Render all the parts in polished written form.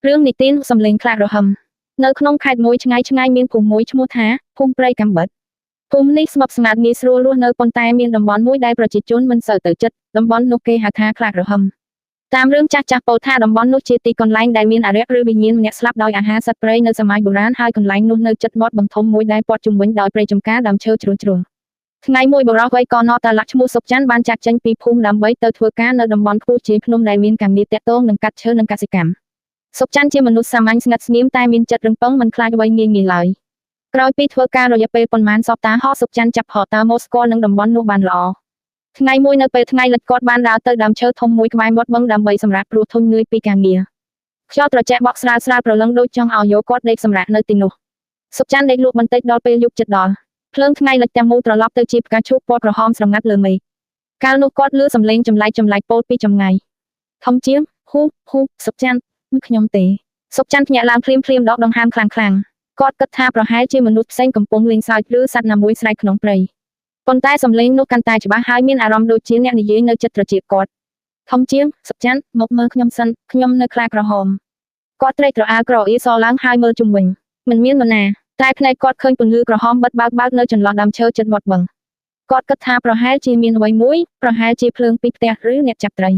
រឿងនិទានសំលេងខ្លារហឹមនៅក្នុងខេត្តមួយឆ្ងាយឆ្ងាយមានភូមិមួយឈ្មោះថាភូមិព្រៃកាំបិតភូមិនេះស្ងប់ស្ងាត់ងាយស្រួលរស់នៅប៉ុន្តែមានតំបន់មួយដែលប្រជាជនមិនសូវទៅចិត្តតំបន់នោះគេហៅថាខ្លារហឹមតាមរឿងចាស់ចាស់ពោលថាតំបន់នោះជាទីកន្លែងដែលមានអារក្សឬវិញ្ញាណម្នាក់ស្លាប់ដោយអាហារសត្វព្រៃនៅសម័យបុរាណហើយកន្លែងនោះនៅជិតមាត់បឹងធំមួយដែលព័ទ្ធជុំវិញដោយព្រៃចំការដើមឈើជ្រុលជ្រុលថ្ងៃមួយបុរសវ័យកណតាឡាក់ឈ្មោះសុកច័ន្ទបានចាក់ចេញពីភូមិដើម្បីទៅធ្វើការនៅតំបន់ខ្ពស់ជាភ្នំដែលមានការងារតាក់ទងនឹងកាត់ឈើនិងកសិកម្មសុកច័ន្ទជាមនុស្សសាមញ្ញស្ងិតស្ងៀមតែមានចិត្តរឹងប៉ឹងមិនខ្លាចអ្វីងាយងាយឡើយក្រោយពីធ្វើការរយៈពេលប៉ុន្មានសប្តាហ៍ហោសុកច័ន្ទចាប់ហោតើមកស្គាល់នឹងតំបន់នោះបានល្អថ្ងៃមួយនៅពេលថ្ងៃលិចគាត់បានដើរទៅដើមឈើធំមួយក្បែរមាត់បឹងដើម្បីសម្រាកព្រោះធុញនឿយពីការងារខ្យល់ត្រជាក់បក់ស្រាលស្រាលប្រឡឹងដូចចង់ឲ្យយកគាត់ដេកសម្រាកនៅទីនោះសុកច័ន្ទដេកលក់បន្តិចដល់ពេលយប់ជិតដល់ភ្លើងថ្ងៃលិចទាំងមូលត្រឡប់ទៅជាផ្កាឈូកពណ៌ក្រហមស្រងាត់លើមេឃកាលនោះគាត់លឺសំឡេងចម្លែកចម្លែកពោលពីចម្ងាយធំជាងហ៊ូហ៊ូសុកច័ន្ទខ្ញុំទេសុកច័ន្ទភ្ញាក់ឡើងភ្លាមភ្លាមដកដង្ហើមខ្លាំងខ្លាំងគាត់គិតថាប្រហែលជាមនុស្សផ្សេងកំពុងលេងសើចឬសត្វណាមួយស្រែកក្នុងព្រៃប៉ុន្តែសំឡេងនោះកាន់តែច្បាស់ហើយមានអារម្មណ៍ដូចជាអ្នកនិយាយនៅចិត្តត្រចៀកគាត់ធំជាងសុកច័ន្ទមកមើលខ្ញុំសិនខ្ញុំនៅខ្លាក្រហមគាត់ត្រេកត្រអាលក្រអៀសឡើងហើយមើលជុំវិញមិនមាននរណាតែភ្នែកគាត់ឃើញពន្លឺក្រហមបិទបើកបើកនៅចន្លោះដើមឈើជិតមាត់បឹងគាត់គិតថាប្រហែលជាមានអ្វីមួយប្រហែលជាភ្លើងពីផ្ទះឬអ្នកចាប់ត្រី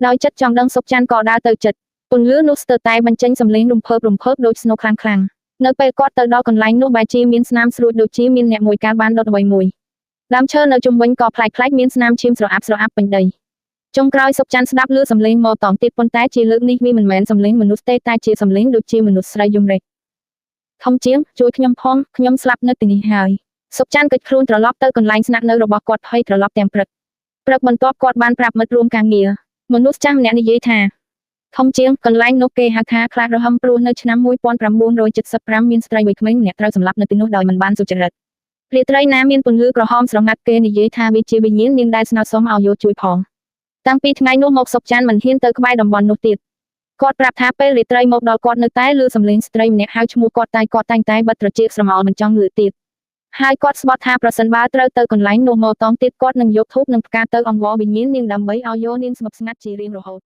ដោយចិត្តចង់ដឹងសុកច័ន្ទក៏ដើរទៅជិតពន្លឺនោះស្ទើរតែបញ្ចេញសំឡេងរំភើបរំភើបដូចស្នូខ្លាំងខ្លាំងនៅពេលគាត់ទៅដល់កន្លែងនោះបែរជាមានស្នាមស្រួចដូចជាមានអ្នកមួយកាលបានដុតអ្វីមួយដើមឈើនៅជុំវិញក៏ប្លែកៗមានស្នាមឈាមស្រអាប់ស្រអាប់ពេញដីចុងក្រោយសុកច័ន្ទស្ដាប់ឮសំឡេងមកតងទៀតប៉ុន្តែជាលើកនេះវាមិនមែនសំឡេងមនុស្សទេតែជាសំឡេងដូចជាមនុស្សស្រីយំរែកធំជាងជួយខ្ញុំផងខ្ញុំស្លាប់នៅទីនេះហើយសុកច័ន្ទកិច្ចខ្លួនត្រឡប់ទៅកន្លែងស្នាក់នៅរបស់គាត់ភ័យត្រឡប់ទាំងព្រឹកព្រឹកបន្ទាប់គាត់បានប្រាប់មិត្តរួមការងារមនុស្សចាស់ម្នាក់និយាយថាធំជាងកន្លែងនោះគេហៅថាខ្លារហឹមព្រោះនៅឆ្នាំ1975មានស្ត្រីវ័យក្មេងម្នាក់ត្រូវសម្លាប់នៅទីនោះដោយមិនបានសុចរិតរាត្រីណាមានពន្លឺក្រហមស្រងាត់គេនិយាយថាវាជាវិញ្ញាណនាងដែលស្នើសុំឲ្យយកជួយផងតាំងពីថ្ងៃនោះមកសុកច័ន្ទមិនហ៊ានទៅក្បែរតំបន់នោះទៀតគាត់ប្រាប់ថាពេលរាត្រីមកដល់គាត់នៅតែលឺសំឡេងស្ត្រីម្នាក់ហៅឈ្មោះគាត់តែគាត់តែងតែបិទត្រចៀកស្រមោលមិនចង់លឺទៀតហើយគាត់ស្បត់ថាប្រសិនបើត្រូវទៅកន្លែងនោះមកតងទៀតគាត់នឹងយកធូបនិងផ្កាទៅអង្វរវិញ្ញាណនាងដើម្បីឲ្យយកនាងស្ងប់ស្ងាត់ជារៀងរហូត។